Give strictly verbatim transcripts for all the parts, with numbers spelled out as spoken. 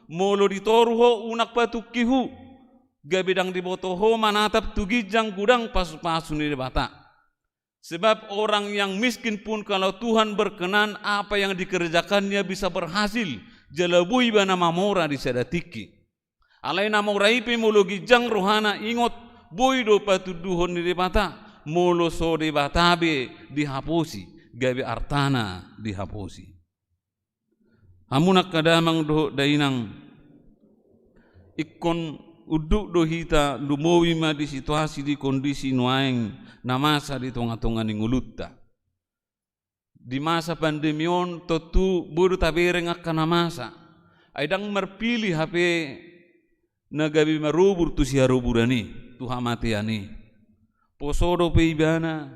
Molo di toru ho unang patungki hu, gabe ndang diboto ho manatap tu ginjang godang pasupasu ni Debata. Sebab orang yang miskin pun kalau Tuhan berkenan apa yang dikerjakannya bisa berhasil, jala boi ibana mamora di sada tingki. Alai na mora i pe molo ginjang rohana, ingot, boi do patunduhon ni Debata, molo so Debata be dihaposi, gabe artana dihaposi. Hamu angka damang dohot dainang, ingkon unduk do hita lumobi ma di situasi, di kondisi nuaeng na masa di tongatonga ni ngolunta. Di masa pandemi on tontu boi do tabereng angka na masa. Ai ndang marpilih hape na gabe marobur tu siharoburan i, tu hamatean i. Poso dope ibana,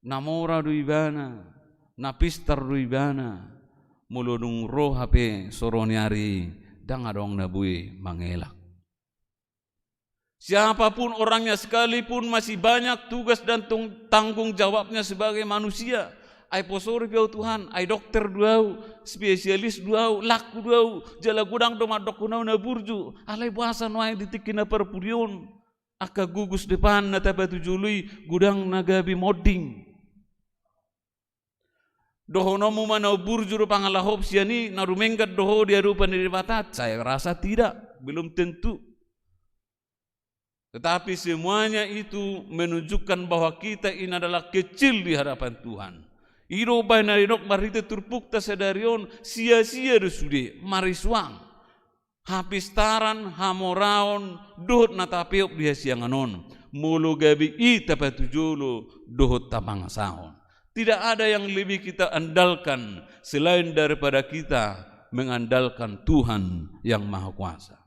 na mora do ibana, na pistar do ibana, molo dung ro hape so ro ni ari i, ndang adong na boi mangelak. Siapapun orangnya, sekalipun masih banyak tugas dan tung-, tanggung jawabnya sebagai manusia, ai poso dope au Tuhan, ai dokter do au, spesialis do au, laku do au, jala godang do mandokkon au na burju, alai boasa nuaeng di tingki na parpudi on, angka gugus depan na tapatujolo i godang na gabe monding. Dohononmu ma na burju do pangalahop sian i, na dumenggan do ho di adopan ni Debata, saya rasa tidak, belum tentu. Tetapi semuanya itu menunjukkan bahwa kita ini adalah kecil di hadapan Tuhan. I do umbahen na nidok marhite turpukta sadari on, sia-sia do sude, marisuang. Hapistaran, hamoraon, dohot na tapeop di hasiangan on, molo gabe i tapatujolo dohot tapangasahon. Tidak ada yang lebih kita andalkan selain daripada kita mengandalkan Tuhan yang Maha Kuasa.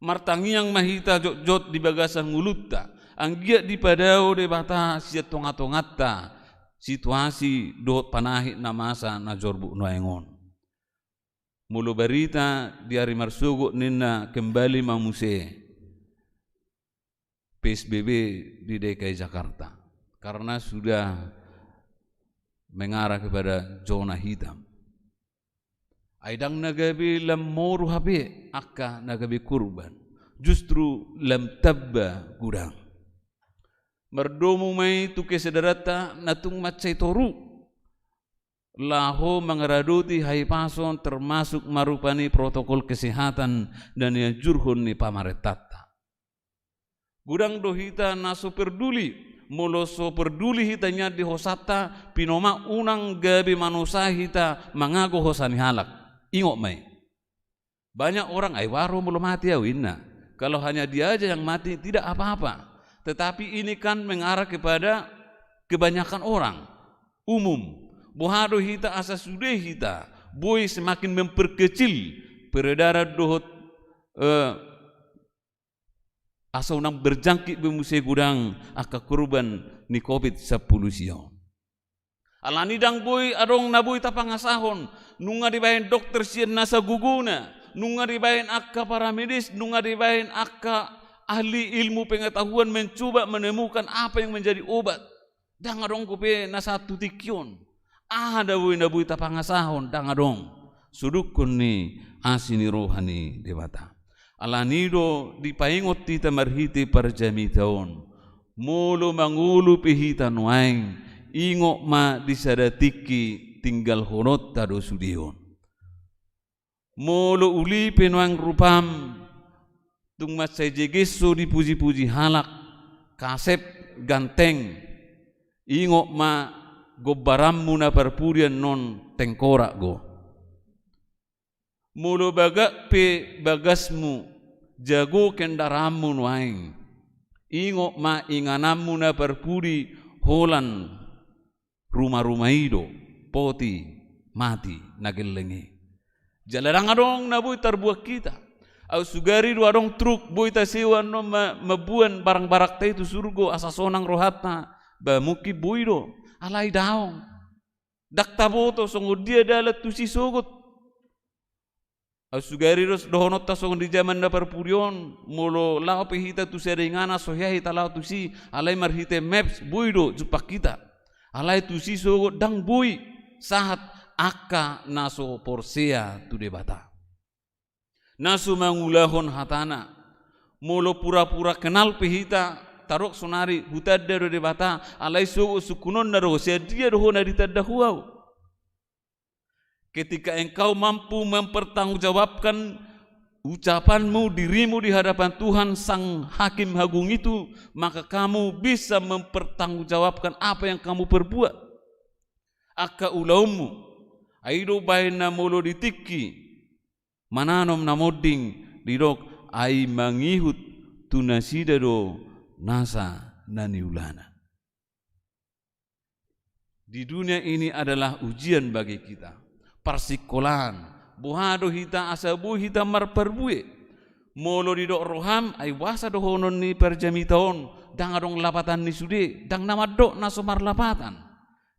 Martangiang ma hita jotjot di bagasan ngolunta, anggiat dipadao Debata sian tongatonganta situasi dohot panahit na masa na jorbut nuaeng on. Molo barita di ari marsogot ninna, kembali ma muse P S B B di D K I Jakarta, karena sudah mengarah kepada zona hitam. Ai ndang na gabe lam moru hape angka na gabe korban, justru lam tamba godang. Mardomu ma i tu kesadaranta na tung mansai toru laho mangaradoti hahipason, termasuk ma rupani protokol kesehatan na nianjurhon ni pamarentanta. Godang do hita na so perduli. Molo so perduli hita nian di hosanta, pinomat unang gabe manusa hita mangago hosa ni halak. Ingot ma i. Banyak orang, "Ai boha ro molo mate au," ninna. Kalau hanya dia aja yang mati, tidak apa-apa. Tetapi ini kan mengarah kepada kebanyakan orang umum. Boha do hita asa sude hita boi semakin memperkecil peredaran dohot, eh, asa unang berjangkit be muse godang angka korban ni covid sampulu sia on. Alani i ndang boi adong na boi tapangasahon, nunga dibahen dokter sian nasa gogona, nunga dibahen angka paramedis, nunga dibahen angka ahli ilmu pengetahuan mencoba menemukan apa yang menjadi obat. Ndang adong dope na sahat tu tingki on. Aha da boi na boi tapangasahon, ndang adong. Sudukkon ni asi ni roha ni Debata. Alani i do dipaingot hita marhite parjamita on. Molo mangolu pe hita nuaeng, ingot ma di sada tingki tinggalhononta do sude on. Molo uli pe nuaeng rupam, tung mansai jeges so dipujipuji halak, kasep, ganteng, ingot ma gombaranmu na parpudi annon tengkorak do. Molo bagak pe bagasmu, jago kendaraanmu nuaeng, ingot ma ingananmu na parpudi holan rumaruma i do, poti, mati na gelleng i. Jala ndang adong na boi tarbuat hita. Au sugari do adong truk boi tasewa annon ma-, mamboan barangbarangta i tu surgo asa sonang rohanta, ba mungkin boi do. Alai daong. Ndang taboto songon dia dalan tusi sogot. Au sugari do dohononta songon di jaman na parpudi on, molo laho pe hita tu sada inganan so hea hita laho tusi, alai marhite maps boi do jumpang hita. Alai tusi sogot ndang boi sahat angka na so porsea tu Debata. Na so mangulahon hatana. Molo pura-pura kenal pe hita, tadok sonari hutanda do Debata, alai sogot sungkunonna do ho, sian dia do ho na ditanda ho au. Ketika engkau mampu mempertanggungjawabkan ucapanmu, dirimu di hadapan Tuhan, Sang Hakim Agung itu, maka kamu bisa mempertanggungjawabkan apa yang kamu perbuat. Angka ulaonmu, ai do baen na molo di tingki mananom na monding, didok ai mangihut tu nasida do nasa na niulana. Di dunia ini adalah ujian bagi kita. Parsingkolaan, boha do hita asa boi hita marparbue. Molo didok roham, ai boasa dohonon ni parjamita on, ndang adong lapatan ni sude, ndang na mandok na so marlapatan.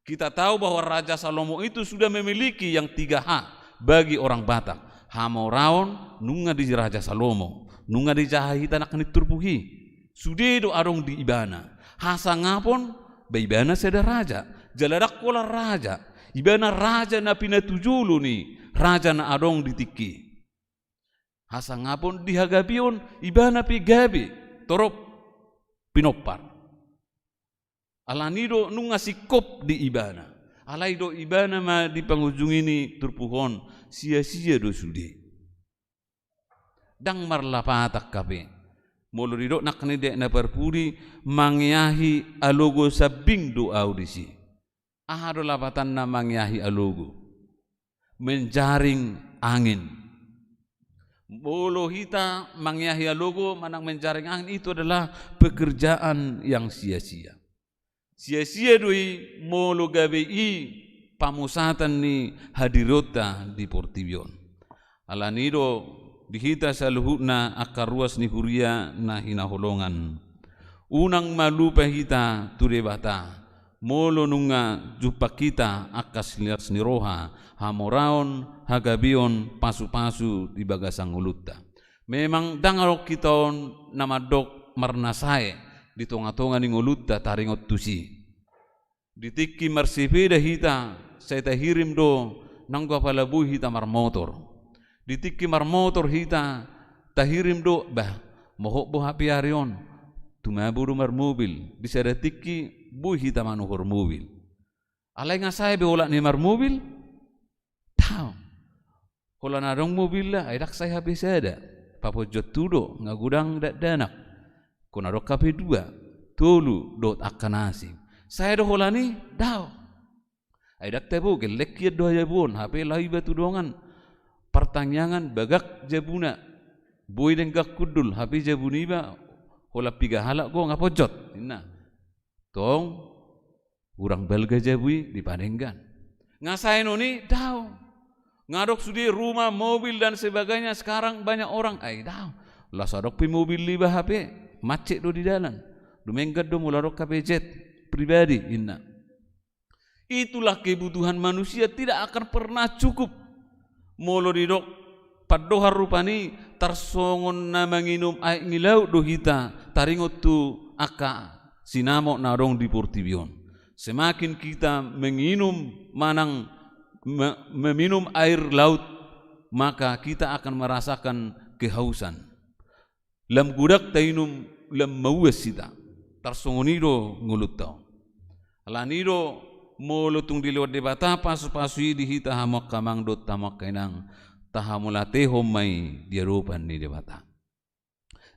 Kita tahu bahwa Raja Salomo itu sudah memiliki yang tiga H bagi orang Batak. Hamoraon, nunga di Raja Salomo, nunga dijaha hita nangkin turpuk i. Sude do adong di ibana. Hasangapon, ba ibana sada raja. Jala ndang holan raja. Ibana raja na pinatujolo ni raja na adong di tingki. Hasangapon, di hagabeon, ibana pe gabe, torop pinompar. Alani do nunga singkop di ibana. Alai do ibana ma di pangujungi ni turpuk on, sia-sia do sude. Ndang marlapatan hape. Molo didok nangkin di ayat na parpudi, mangeahi alogo sambing do au disi. Aha do lapatanna mangeahi alogo? Menjaring angin. Molo hita mangeahi alogo manang menjaring angin, itu adalah pekerjaan yang sia-sia. Sia-sia do i molo gabe i pamusatan ni hadirionta di portibi on. Alani do di hita saluhutna angka ruas ni huria na hinaholongan, unang ma lupa hita tu Debata, molo nunga jumpang hita angka silas ni roha, hamoraon, hagabeon, pasu-pasu di bagasan ngolunta. Memang ndang adong hita on na mandok marnasae di tonga-tonga ni ngolunta taringot tusi. Di tingki marsepeda hita, sai tahirim do nanggo apala boi hita marmotor. Di tingki marmotor hita, tahirim do, bah, mohop do hape ari on, tumabo do marmobil, di sada tingki boi hita manuhor mobil. Alai nga sae be olat ni marmobil? Daong. Holan adong mobilna, ai ndang sae hape sada. Paponjot tu do, nga godang dakdanak. Holan adong hape dua, tolu, dohot angka na asing. Sae do holan i? Daong. Ai ndang tabo, gellek hian do hajabuon, hape laho iba tu dongan. Partangiangan bagak jabuna. Boi denggan hundul, hape jabu niba, holan piga halak do nga ponjot, ninna. Tong, hurang balga jabu i, dipadenggan. Nga sae non i? Daong. Nga adong sude rumah, mobil, dan sebagainya, sekarang banyak orang. Ai daong. Laos adong pe mobil niba hape, macet do di dalan. Dumenggan do molo adong hape jet pribadi, ninna. Itulah kebutuhan manusia, tidak akan pernah cukup. Molo didok pandohan rupani, tarsongon na manginum aek ni laut do hita, taringot tu angka sinamot na adong di portibi on. Semakin kita menginum manang me-, meminum air laut, maka kita akan merasakan kehausan. Lam godang tainum, lam mauas hita. Tarsongon i do ngolunta on. Alani do, molo tung dilehon Debata pasu-pasu i di hita, hamu angka amang dohot hamu angka inang, tahamauliatehon ma i di adopan ni Debata.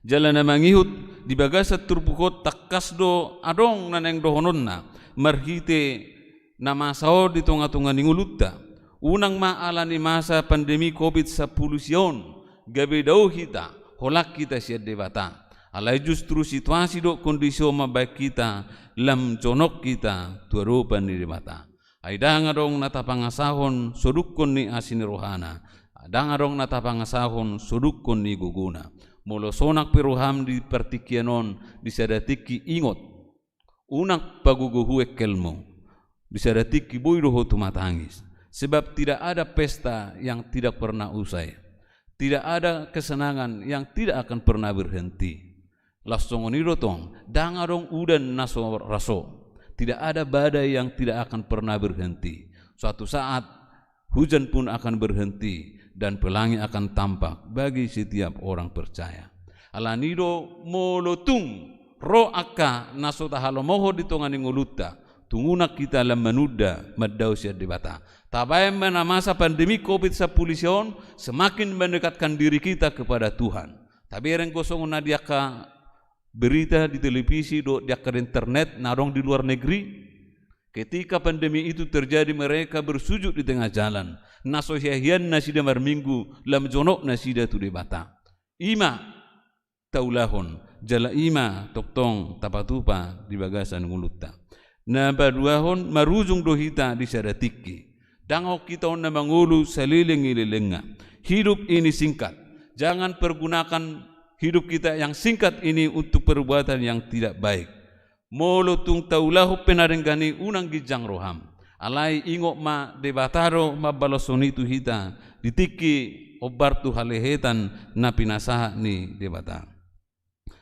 Jala na mangihut, di bagasan turpuk on tangkas do adong na naeng dohononna marhite na masa on di tonga-tonga ni ngolunta. Unang ma alani masa pandemi covid sampulu sia on gabe dao hita, holan hita sian Debata. Alai justru situasi dohot kondisi on mambahen hita lam jonok hita tu adopan ni Debata. Ai ndang adong na tapangasahon so dungkon ni asi ni rohana. Ndang adong na tapangasahon so dungkon ni gogona. Molo sonang pe roham di partingkian on, di sada tingki ingot. Unang pagogohu engkelmu. Di sada tingki boi do ho tumatangis. Sebab tidak ada pesta yang tidak pernah usai. Tidak ada kesenangan yang tidak akan pernah berhenti. Laos songon i do tong, ndang adong udan na so ra so. Tidak ada badai yang tidak akan pernah berhenti. Suatu saat, hujan pun akan berhenti. dan pelangi akan tampak bagi setiap orang percaya. Alani do molo tung ro angka na so tahalomohon di tonga ni ngolunta, tung unang hita lam manunda mandao sian Debata. Tabaen ma na masa pandemi covid sampulu sia on semakin mendekatkan diri kita kepada Tuhan. Tabereng do songon na di angka berita di televisi dohot di angka internet na adong di luar negeri. Ketika pandemi itu terjadi, mereka bersujud di tengah jalan. Na so hian-hian nasida marminggu, lam jonok nasida tu Debata. I ma taulahon, jala i ma tongtong tapatupa di bagasan ngolunta. Na paduahon, marujung do hita di sada tingki. Dang hita on na mangolu saleleng-lelengna. Hidup ini singkat. Jangan pergunakan hidup kita yang singkat ini untuk perbuatan yang tidak baik. Molo tung taulahon pe na denggan i, unang ginjang roham. Alai ingot ma, Debata do mambaloshon i tu hita di tingki hombar tu halehetan na pinasahat ni Debata.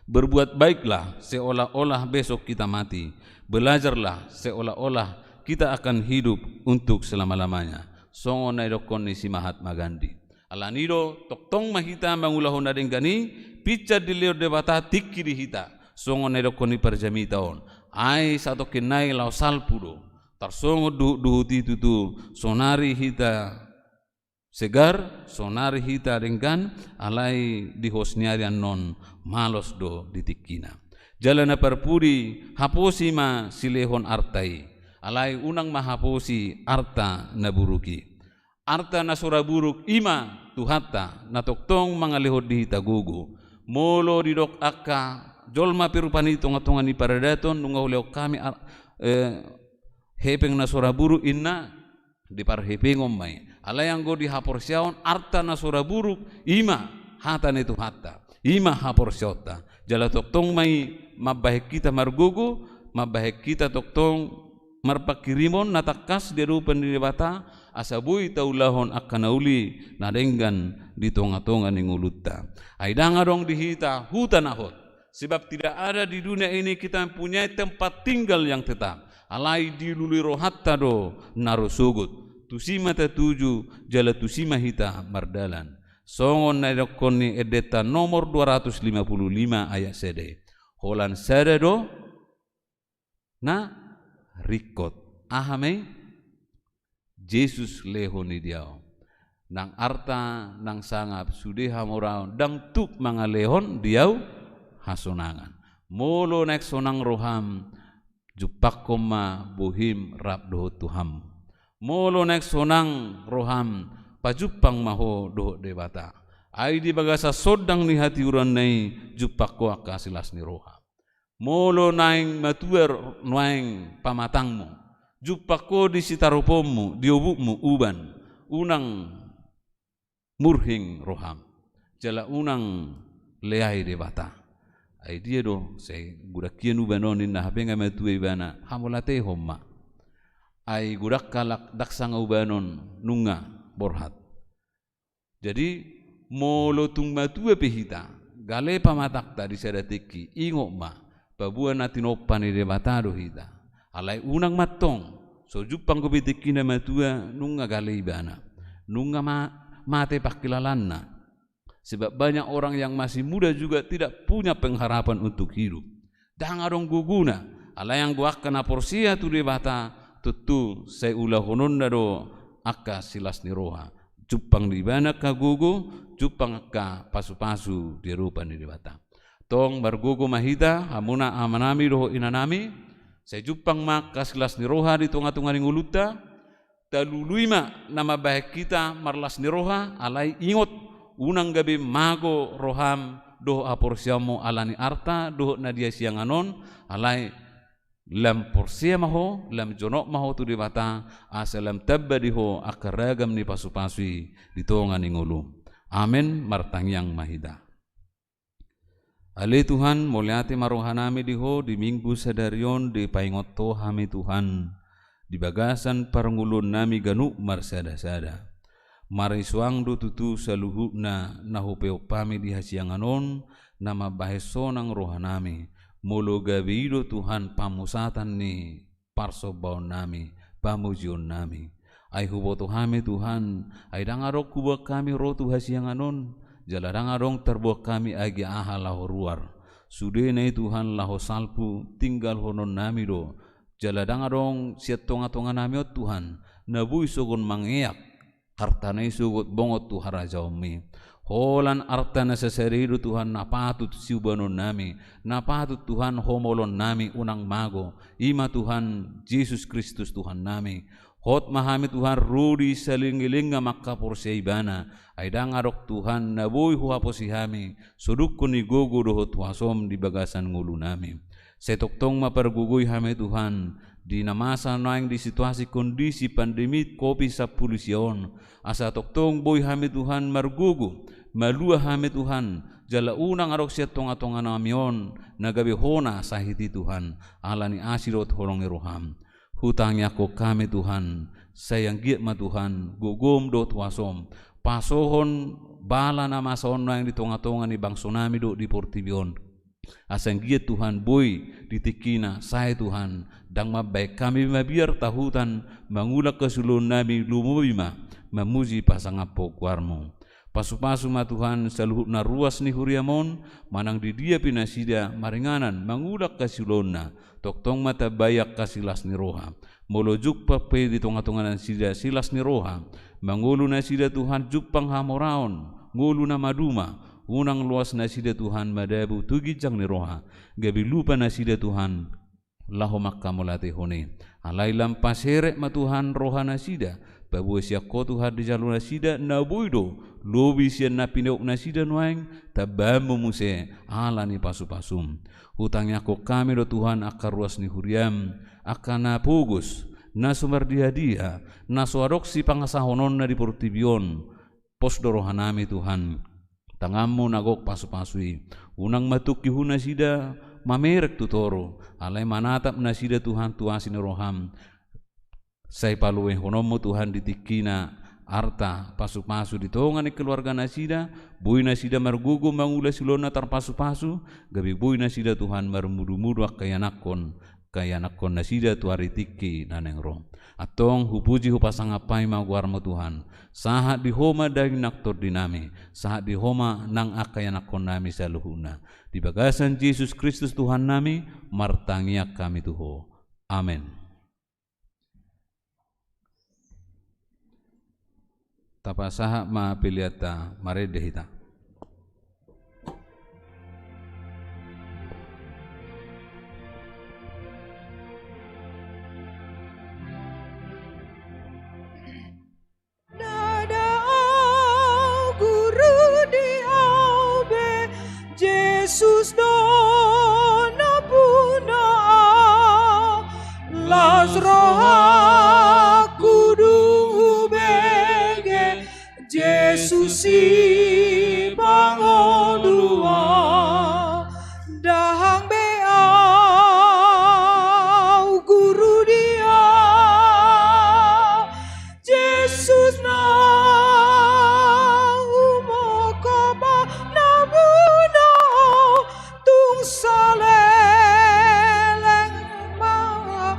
Berbuat baiklah seolah-olah besok kita mati. Belajarlah seolah-olah kita akan hidup untuk selama-lamanya. Songon na didokkon ni si Mahatma Gandhi. Alani do, tongtong ma hita mangulahon na denggan i, pinsan dilehon Debata tingki di hita. Songon na didokkon ni parjamita on. Ai satongkin nai laho salpu do. Tarsongon duhut-duhut i tutu, sonari hita segar, sonari hita denggan, alai di hos ni ari annon malos do di tingkina. Jala na parpudi, haposi ma silehon arta i, alai unang ma haposi arta na buruk i. Arta na so ra buruk i ma Tuhanta, na tongtong mangalehon di hita gogo. Molo didok angka jolma pe rupani di tonga-tonga ni paradaton, nunga hulehon hami ar-, eh, hepeng na so ra buruk inna, diparhepengon ma i. Alai anggo di haporseaon, arta na so ra buruk i ma hata ni Tuhanta, i ma haporseaonta. Jala tongtong ma i mambahen hita margogo, mambahen hita tongtong marpanghirimon na tangkas di adopan ni Debata, asa boi taulahon angka na uli na denggan di tonga-tonga ni ngolunta. Ai dang adong di hita huta na hot. Sebab tidak ada di dunia ini kita mempunyai tempat tinggal yang tetap. Alai dilului rohanta do na ro sogot. Tusi ma tatuju, jala tusi ma hita mardalan. Songon na didokkon ni endenta nomor dua ratus lima puluh lima ayat sada. Holan sada do na ringkot. Aha ma i? Jesus lehon i di ahu. Nang arta, nang sangap, sude hamoraon, dang tuk mangalehon di ahu hasonangan. Molo naeng sonang roham, jumpangkon ma bohim rap dohot Tuhanmu. Molo naeng sonang roham, pajumpang ma ho dohot Debata. Ai di bagasan sondang ni hatiuranna i, jumpang ho angka silas ni roha. Molo naeng matua ro-, naeng pamatangmu, jumpang ho di sitaruponmu, di obukmu uban, unang murhing roham, jala unang leai Debata. Ai dia do, sai godang hian uban on ninna, hape nga matua ibana, hamauliatehon ma. Ai godang halak dang sanga uban on nunga borhat. Jadi, molo tung matua pe hita, gale pamatangta di sada tingki, ingot ma, paboa na tinompa ni Debata do hita. Alai unang ma antong, so jumpang dope tingkina matua, nunga gale ibana. Nunga ma-, mate pangkilalaanna. Sebab banyak orang yang masih muda juga tidak punya pengharapan untuk hidup. Dang adong gogona, alai anggo angka na porsea tu Debata, tontu sai ulahononna do angka silas ni roha. Jumpang di ibana angka gogo, jumpang angka pasupasu di adopan ni Debata. Tong margogo ma hita, hamuna amanami dohot inanami, sai jumpang ma angka silas ni roha di tonga-tonga ni ngolunta, talului ma na mambahen hita marlas ni roha, alai ingot, unang gabe mago roham dohot haporseaonmu ala ni arta dohot na di hasiangan on, alai lam porsea ma ho, lam jonok ma ho tu Debata, asa lam tamba di ho angka ragam ni pasupasu i di tonga ni ngolum. Amen, martangiang ma hita. Ale Tuhan, mauliate ma rohanami di ho, di Minggu sadari on dipaingot ho hami Tuhan, di bagasan parngoluonnami ganup marsada-sada. Marisuang do tutu saluhutna na hupeop hami di hasiangan on, na mambahen sonang rohanami, molo gabe i do Tuhan pamusatan ni parsombaonnami, pamujionnami. Ai huboto hami Tuhan, ai ndang adong huboan hami ro tu hasiangan on, jala ndang adong tarboan hami agia aha laho ruar. Sudena i Tuhan laho salpu tinggalhononnami do, jala ndang adong sian tongatonganami on Tuhan, na boi sogot mangeak artana i sogot bongot tu harajaonmi. Holan arta na sasada i do Tuhan na patut siubanonnami, na patut Tuhan homolonnami unang mago, i ma Tuhan Jesus Kristus Tuhannami. Hot ma hami Tuhan ro di saleleng-lelengna mangkaporseai Ibana, ai ndang adong Tuhan na boi huhaposi hami, so dungkon i gogo dohot huasom di bagasan ngolunami. Sai tongtong ma pargogoi hami Tuhan, di na masa nuaeng di situasi kondisi pandemi covid sampulu sia on, asa tongtong boi hami Tuhan margogo, malua hami Tuhan, jala unang adong sian tongatonganami on, na gabe hona sahit i Tuhan, ala ni asi dohot holong ni roham. Hutangiangkon hami Tuhan, sai anggiat ma Tuhan, gogom dohot huasom, pasohon bala na masa on nuaeng di tongatonga ni bangsonami dohot di portibi on. Asa anggiat Tuhan boi di tingkina, sae Tuhan, ndang mambahen hami mabiar tahutan, mangula hasiulaonnami lumobi ma, mamuji pasangaphon goarmu. Pasupasu ma Tuhan saluhut na ruas ni huriam on, manang di dia pe nasida maringanan mangula hasiulaonna, tongtong ma tambai angka silas ni roha. Molo jumpang pe di tongatonga nasida silas ni roha, mangolu nasida Tuhan jumpang hamoraon, ngolu na maduma, unang loas nasida Tuhan madabu tu ginjang ni roha, gabe lupa nasida Tuhan, laho manghamauliatehon i. Alai lam paseret ma Tuhan roha nasida, paboa sian Ho Tuhan dijalo nasida na boi do, lobi sian na pinauk nasida nuaeng, tambaanmu muse, ala ni pasupasum. Hutangiangkon hami do Tuhan angka ruas ni huriam, angka na pogos, na so mardiadia, na so adong sipangasahononna di portibi on, pos do rohanami Tuhan, tanganmu na gok pasupasu i, unang ma tungki hu nasida mamereng tu toru, alai manatap nasida Tuhan tu asi ni roham, sai paluehononmu Tuhan di tingkina, arta pasupasu di tonga ni keluarga nasida, boi nasida margogo mangula siulaonna tarpasupasu, gabe boi nasida Tuhan marmudumudu angka ianakhon, angka ianakhon nasida tu ari tingki na naeng ro. Antong hupuji hupasangap hami ma goarmu Tuhan, sahat di Ho ma daging nang tondinami, sahat di Ho ma nang angka ianakhonnami saluhutna. Di bagasan Jesus Kristus Tuhannami, martangiang hami tu Ho. Amen. Tapasahat ma peleanta, marende hita. Ndada au guru di au be, Jesus do na puna au. Las rohangku dung hubege Jesus sipangolu au. Ndang be au guru di au, Jesus na humongkop au, na puna au, tung saleleng ma au.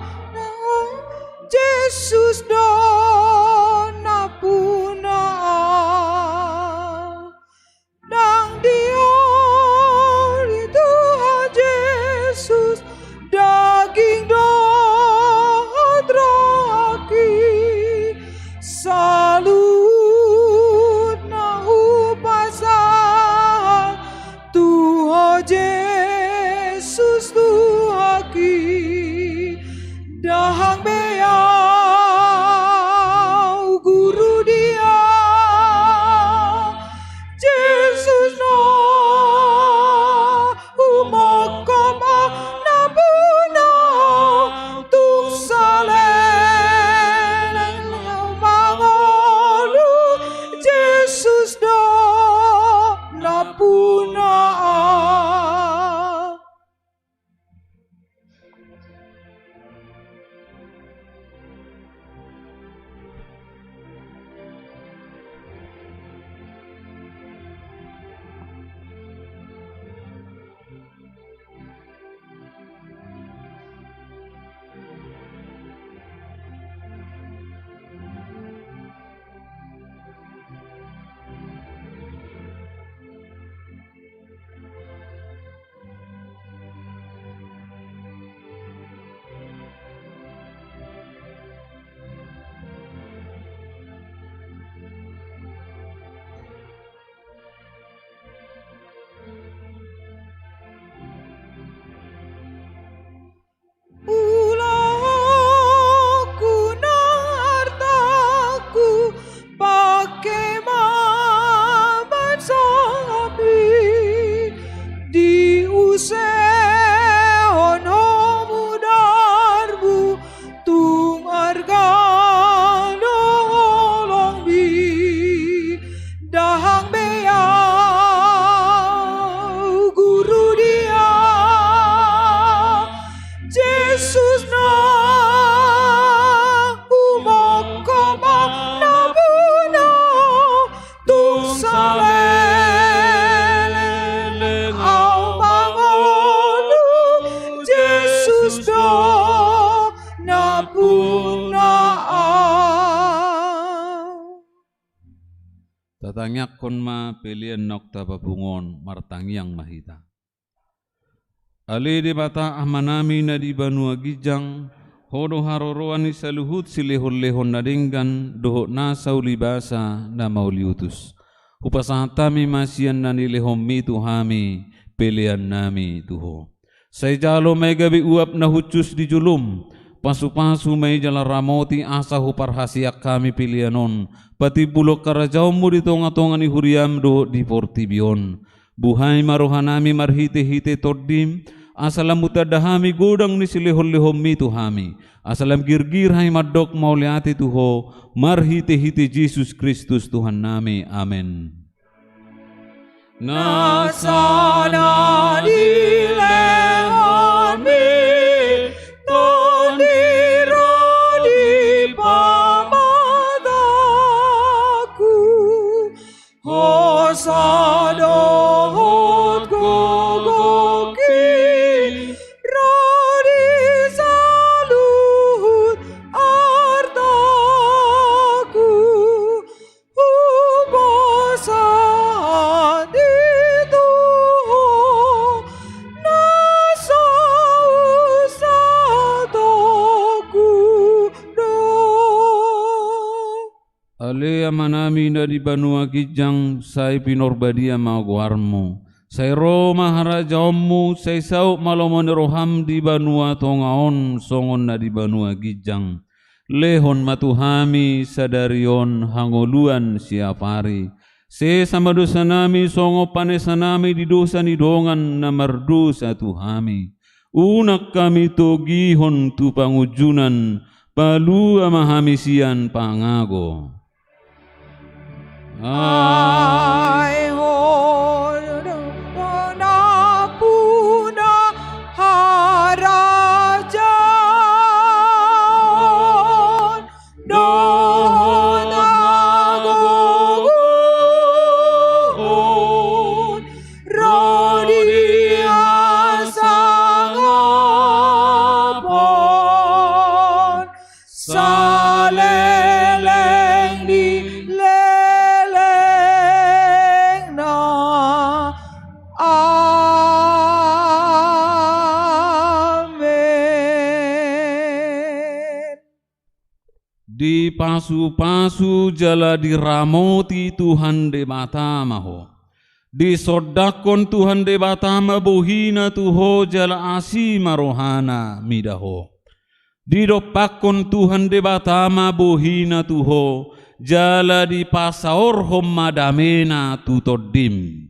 Tangiangkon ma pelean na ongta papungu on, martangiang ma hita. Ale Debata Amanami na di banua ginjang, Ho do haroroan ni saluhut silehonlehon na denggan dohot nasa ulibasa na mauliutus. Hupasahat hami ma sian na nilehonMi tu hami peleannami tu Ho. Sai jalo ma i gabe uap na hushus di jolom, pasupasu ma i jala ramoti asa huparhaseang hami pelean on patimbulhon harajaonMu di tongatonga ni huriaM dohot di portibi on. Buhai ma rohanami marhitehite TondiM, asa lam hutanda hami godang ni silehonlehonMi tu hami, asa lam girgir hami mandok mauliate tu Ho, marhitehite Jesus Kristus Tuhannami. Amen. Nasa na nilehonMi, Tondi ro di pamatangku, hosa dohot gogongki ro di saluhut artaku. Hupasahat i tu Ho, na so husatongku do. Ale Amanami na di banua ginjang, sai pinarbadia ma goarMu. Sai ro ma harajaonMu, sai saut ma lomo ni rohaM di banua tonga on songon na di banua ginjang. Lehon ma tu hami sadari on hangoluan siapari. Sesa ma dosanami songon panesanami di dosa ni dongan na mardosa tu hami. Unang hami togihon tu pangunjunan, palua ma hami sian pangago. Ai Ho do nampuna harajaon dohot hagogoon ro di hasangapon saleleng ni lelengna. Amen. Dipasupasu jala diramoti Tuhan Debata ma ho. Disondangkon Tuhan Debata ma bohina tu ho jala asi ma rohana mida ho. Didompakkon Tuhan Debata ma bohina tu ho, jala dipasaorhon ma damena tu tondim.